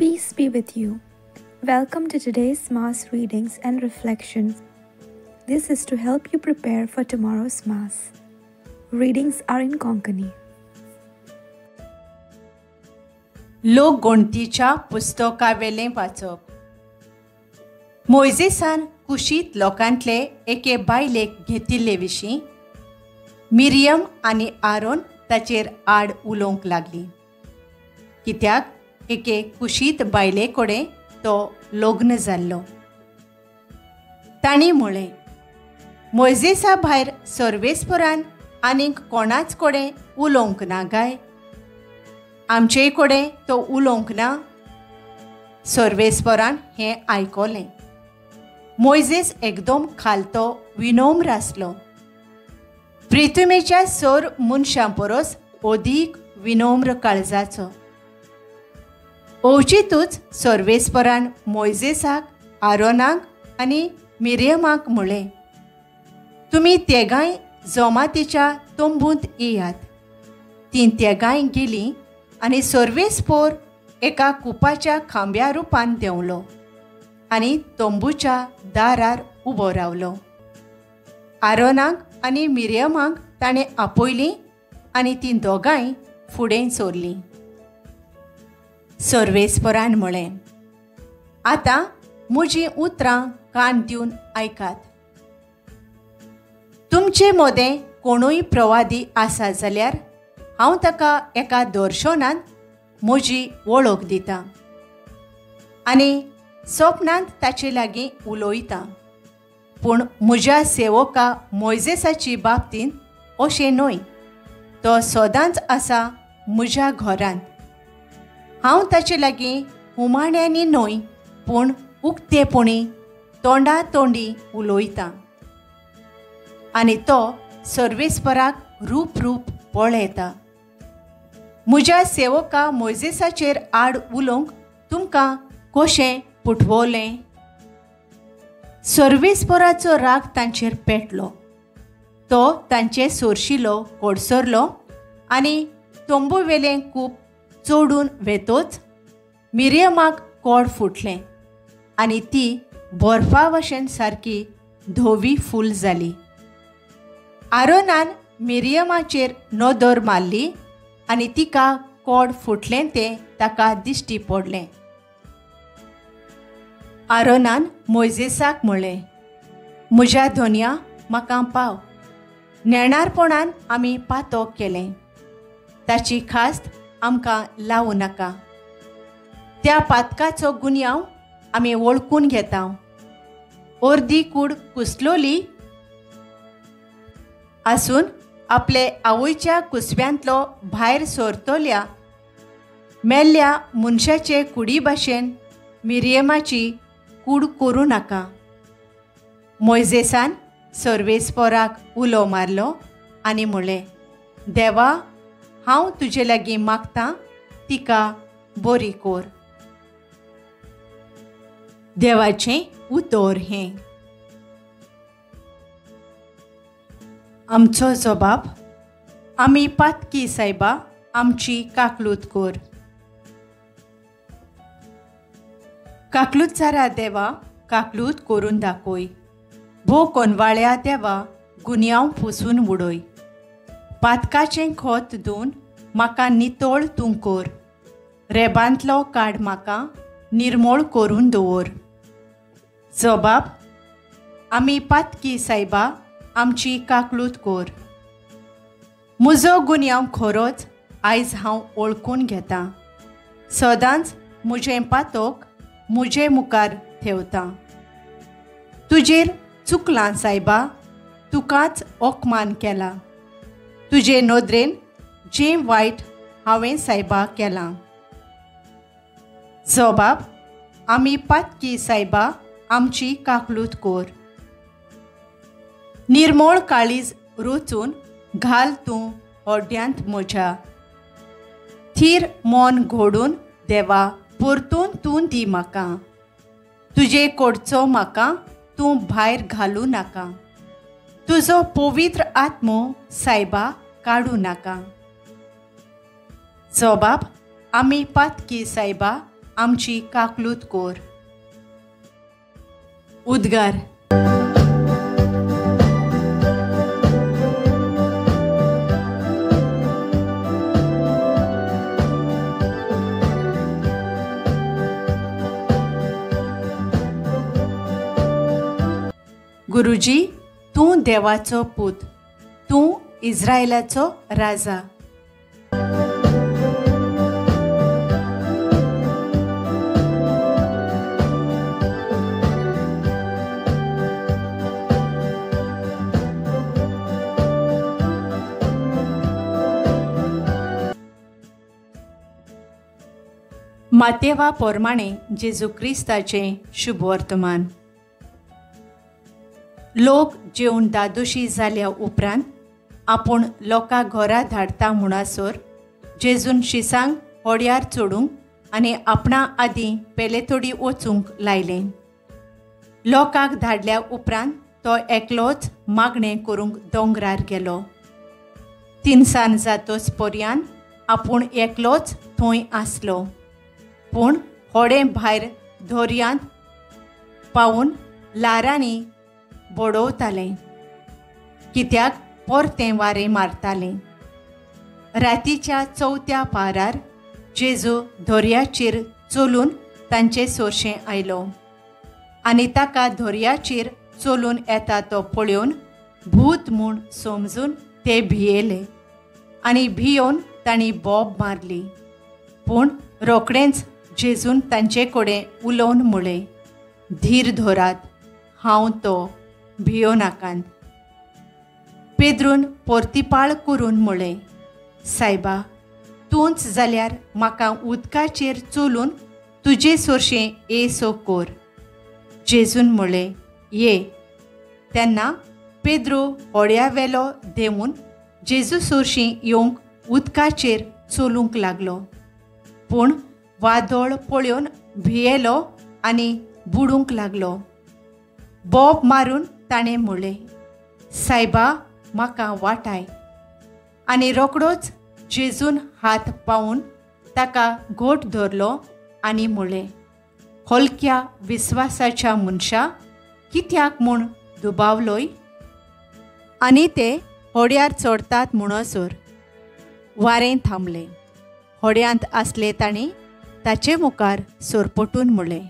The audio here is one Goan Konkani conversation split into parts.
Peace be with you. Welcome to today's Mass readings and reflections. This is to help you prepare for tomorrow's Mass. Readings are in Konkani. लोकगणतीच्या पुस्तकावेलें वाचप. मोयजेसान कुशीत लोकांतले एके बायलेक घेतिल्ले विशीं मिरियम आनी आरोन ताचेर आड उलोवंक लागली, कित्याक एके कुशीत बायले कडेन तो लग्न जाल्लो. तांणी म्हळें, मोयजेसा भायर सर्वेस्परान आनीक कोणाच कडेन उलोवंक ना काय? आमचेय कडेन तो उलोवंक ना? सर्वेस्परान हें आयकलें. मोयजेस एकदम खालतो विनम्र आसलो. प्रिथुमेच्या सर मनशां परस अदीक विनम्र काळजाचो. अवचितूच सर्वेस्परान मोयजेसाक, आरोनाक आनी मिरियमाक म्हळें, तुमी तेगांय जमातीच्या तंबूंत येयात. तीं तेगांय गेलीं आनी सर्वेस्पोर एका कुपाच्या खांब्या रुपान देंवलो आनी तंबूच्या दारार उबो रावलो. आरोनाक आनी मिरियमाक ताणें आपयलीं आनी तीं दोगांय फुडें सरलीं. सर्वेस्परान म्हळें, आतां म्हजीं उतरां कान दिवन आयकात. तुमचे मदें कोणूय प्रवादी आसा जाल्यार हांव ताका एका दर्शनांत म्हजी वळख दितां आनी सपनांत ताचे लागीं उलयतां. पूण म्हज्या सेवका मोयजेसाची बाबतींत अशें न्हय. तो सदांच आसा म्हज्या घरांत. हांव ताचे लागीं हुमाण्यांनी न्हय, पूण उक्तेपणी तोंडा तोंडी उलयतां आनी तो सर्वेस्पराक रूप रूप पळयता. म्हज्या सेवका मोयजेसाचेर आड उलोवंक तुमकां कशें पुटवलें? सर्वेस्पराचो राग तांचेर पेटलो. तो तांचे सोरशिलो कोडसरलो आनी तंबूवेलें कूप चोडून वेतोच मिरियमाक कोड फुटलें आनी ती बर्फा भशेन सारकी धवी फूल जाली. आरोनान मिरियमाचेर नदर मारली आनी तिका कोड फुटलें तें ताका दिश्टी पडलें. आरोनान मोयजेसाक म्हळें, म्हज्या धोनया म्हाका पाव. नेणारपणान आमी पातोक केलें, ताची खास्त आमकां लावूं नाका. त्या पातकाचो गुन्यांव आमी वळखून घेता. अर्दी कूड कुसलोली आसून आपले आवयच्या कुसव्यांतलो भायर सरतल्या मेल्ल्या मनशाचे कुडी भाशेन मिरियमाची कूड करूं नाका. मोयजेसान सर्वेस्पराक उलो मारलो आनी म्हळें, देवा, हांव तुजे लागीं मागतां, तिका बरी कोर. देवाचें उतर हें. आमचो जबाब, आमी पातकी सायबा, आमची काकलूत कोर. काकलूतचारा देवा, काकलूत करून दाखय. भो कोनवाळ्या देवा, गुन्यांव पुसून उडय. पातकाचें खोत धुवन म्हाका नितळ तूं कोर. रेबांतलो काड म्हाका निर्मोळ करून दवर. जबाब, आमी पातकी सायबा, आमची काकलूत कोर. म्हजो गुन्यांव खरोच आयज हांव वळखून घेतां. सदांच म्हजें पातोक म्हजे मुखार थेवता. तुजेर चुकलां सायबा, तुकाच अपमान केला. तुजे नदरेन जें वायट हांवें सायबा केलां. जबाब, आमी पातकी सायबा, आमची काकलूत कोर. निर्मोळ काळीज रोचून घाल तूं होड्यांत म्हज्या. थीर मन घोडून देवा परतून तूं दी म्हाका. तुजे कोडचो म्हाका तूं भायर घालूं नाका. तुजो पवित्र आत्मो सायबा काडूं नाका. जबाब, आमी पातकी सायबा, आमची काकलूत कोर. उद्गार. गुरुजी, तूं देवाचो पूत, तूं इस्रायलाचो राजा. मातेवा पोरमाणे जेजू क्रिस्ताचें शुभ वर्तमान. लोक जेवन दादोशी जाल्या उपरांत आपूण लोकां घरा धाडटा म्हणसर जेजून शिसांक होड्यार चडूंक आनी आपणा आदीं पेलेतोडी वचूंक लायलें. लोकांक धाडल्या उपरांत तो एकलोच मागणें करूंक दोंगरार गेलो. तिनसान जातोच पर्यान आपूण एकलोच थंय आसलो. पूण होडें भायर दर्यांत पावून ल्हारांनी बडोवतालें, कित्याक परतें वारें मारतालें. रातीच्या चवथ्या पारार जेजू दर्याचेर चलून तांचे सोरशें आयलो आनी ताका दर्याचेर चलून येता तो पळोवन भूत म्हूण समजून ते भियेले आनी भियोवन तांणी बोब मारली. पूण रोखडेंच जेजून तांचे कडेन उलोवन म्हळें, धीर धरात, हांव तो, भियो नाकात. पेद्रून पोर्तिपाळ करून म्हळें, सायबा, तूंच जाल्यार म्हाका उदकाचेर चलून तुजे सोरशें येसो कोर. जेजून म्हळें, ये. तेन्ना पेद्रो होड्या वेलो देंवून जेजू सोरशीं येवंक उदकाचेर चलूंक लागलो. पूण वादळ पळोवन भियेलो आनी बुडूंक लागलो. बोब मारून ताणें म्हळें, सायबा, म्हाका वाटाय. आनी रोखडोच जेजून हात पावून ताका घोट धरलो आनी म्हळें, हलक्या विस्वासाच्या मनशा, कित्याक म्हूण दुबावलोय? आनी ते होड्यार चडतात म्हणसर वारें थांबलें. होड्यांत आसले तांणी ताचे मुखार सोरपटून म्हळें,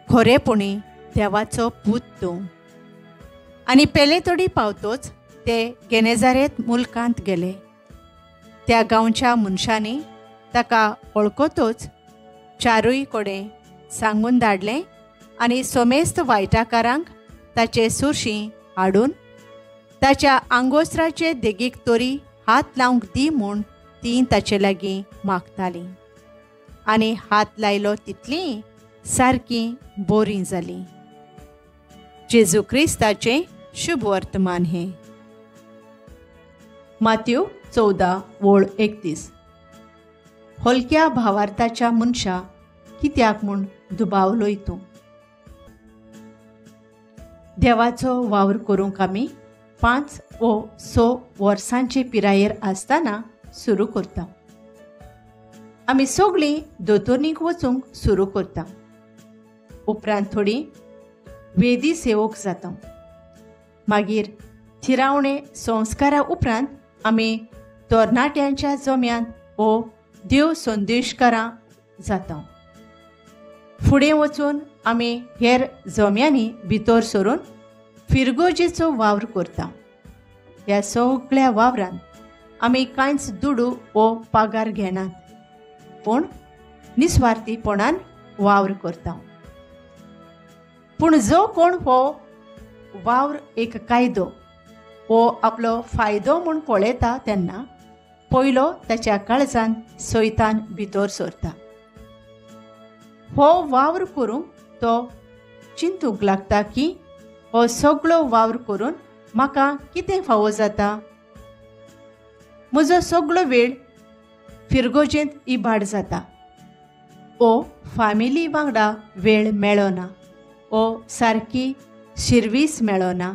खरेपणी देवाचो पूत तूं. आनी पेलेतोडी पावतोच ते गेनेजारेत मुल्कांत गेले. त्या गांवच्या मनशांनी ताका वळखतोच चारूय कडेन सांगून धाडलें आनी समेस्त वायटाकारांक ताचे सुरशी हाडून ताच्या आंगोस्त्राचे देगीक तरी हात लावंक दी म्हूण तीं ताचे लागीं मागतालीं. आनी हात लायलो तितलीं सारकीं बोरीं जालीं. जेजू क्रिस्ताचें शुभ वर्तमान हें. मात्यू 14:31. हलक्या भावार्थाच्या मनशा, कित्याक म्हूण दुबावलोय तूं? देवाचो वावर करूंक आमी 5 व 6 वर्सांचे पिरायेर आसतना सुरू करता. आमी सगळीं दोतोरणीक वचूंक सुरू करता. उपरांत थोडी वेदी सेवक जाता. मागीर थिरावणे संस्कारा उपरांत आमी तरणाट्यांच्या जम्यांत वो देव संदेशकारां जाता. फुडें वचून आमी हेर जम्यांनी भितर सरून फिरगोजेचो वावर करता. ह्या सगळ्या वावरांत आमी कांयच दुडू वो पागार घेनात, पूण निस्वार्थीपणान वावर करता. पूण जो कोण हो वावर एक कायदो वो आपलो फायदो म्हूण पळयता तेन्ना पयलो ताच्या काळजान सैतान भितर सरता. हो वावर करूंक तो चिंतूंक लागता की हो सगळो वावर करून म्हाका कितें फावो जाता, म्हजो सगळो वेळ फिरगोजेंत इबाड जाता, ओ फामिली वांगडा वेळ मेळना, ओ सारकी शिरवीस मेळना.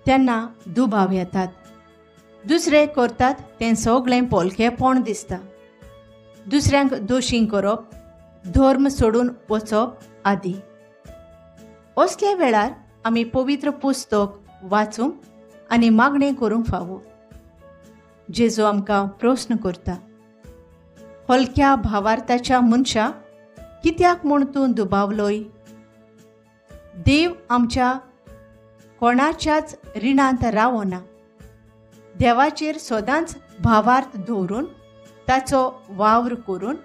तेन्ना दुबाव येतात. दुसरे करतात तें सगळें पोलकेपण दिसता. दुसऱ्यांक दोशी करप, धर्म सोडून वचप आदी. असल्या वेळार आमी पवित्र पुस्तक वाचूंक आनी मागणें करूंक फावो. जेजू आमकां प्रस्न करता, हलक्या भावार्थाच्या मनशा कित्याक म्हूण तूं दुबावलोय? देव आमच्या कोणाच्याच रिणांत रावना. देवाचेर सदांच भावार्थ दवरून ताचो वावर करून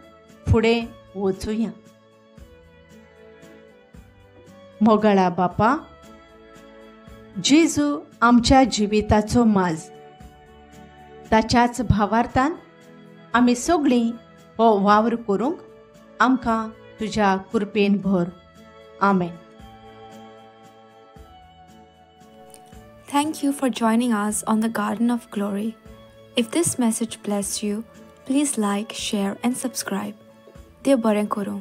फुडें वचुया. मोगाळा बापा, जेजू आमच्या जिविताचो माज. ताच्याच भावार्थान आमी सगळीं हो वावर करूंक आमकां तुज्या कृपेन भर. आमेन. Thank you for joining us on the Garden of Glory. If this message blessed you, please like, share and subscribe. देव बरें करूं.